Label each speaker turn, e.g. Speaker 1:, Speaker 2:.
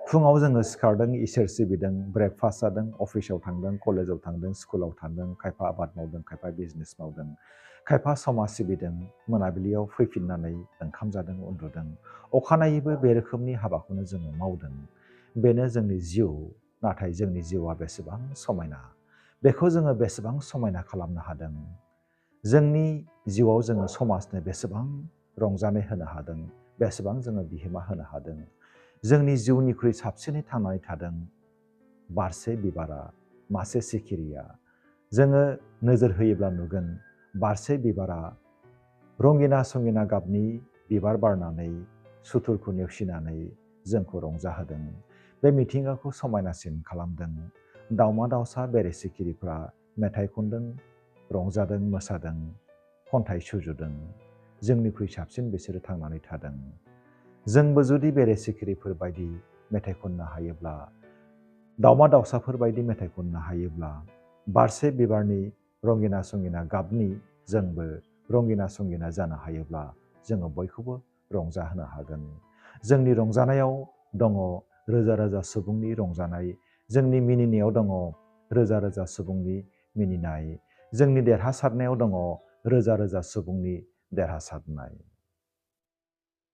Speaker 1: फुङाव जोङो सिखारदों, इसोर सिबिदों, ब्रेकफास्ट जादों, अफिसाव थांदों, कलेजाव थांदों, स्कुलाव थांदों, खायफा आबाद मावदों, खायफा बिजनेस मावदों, खायफा समाज सिबिदों, मोनाबिलियाव फैफिननानै ओंखाम जादों, उन्दुदों। अखानायैबो बे रोखोमनि हाबाखौनो जोङो मावदों। बेनो जोंनि जिउ। नाथाय जोंनि जिउआ बेसेबां समायना, बेखौ जोङो बेसेबां समायना खालामनो हादों। जोंनि जिउआव जोङो समाजनो बेसेबां रंजानाय होनो हादों, बेसेबां जोङो बिहोमा होनो हादों। जोंनि जिउनिख्रुइ साबसिनै थांनानै थादों बारसे बिबारा, मासे सिखिरिया। जोङो नोजोर होयोब्ला नुगोन बारसे बिबारा रंगिना संगिना गाबनि बिबार बारनानै सुथुरखौ नेवसिनानै जोंखौ रंजाहोदों। बे मिथिंगाखौ समायनासिन खालामदों। दाउमा दाउसा बेरे सिखिरिफ्रा मेथाइ खनदों, रंजादों, मोसादों, खन्थाइ सुजुदों। जोंनिख्रुइ साबसिन बिसोरो थांनानै थादों। जोंबो जुदि बेरे सिखिरिफोर बायदि मेथाइ खननो हायोब्ला, दाउमा दाउसाफोर बायदि मेथाइ खननो हायोब्ला, बारसे बिबारनि रंगिना संगिना गाबनि जोंबो रंगिना संगिना जानो हायोब्ला, जोङो बयखौबो रंजाहोनो हागोन। जोंनि रंजानायाव दङ रोजा रोजा सुबुंनि रंजानाय। जोंनि मिनिनायाव दङ रोजा रोजा सुबुंनि मिनिनाय। जोंनि देरहासारनायाव दङ रोजा रोजा सुबुंनि देरहासारनाय।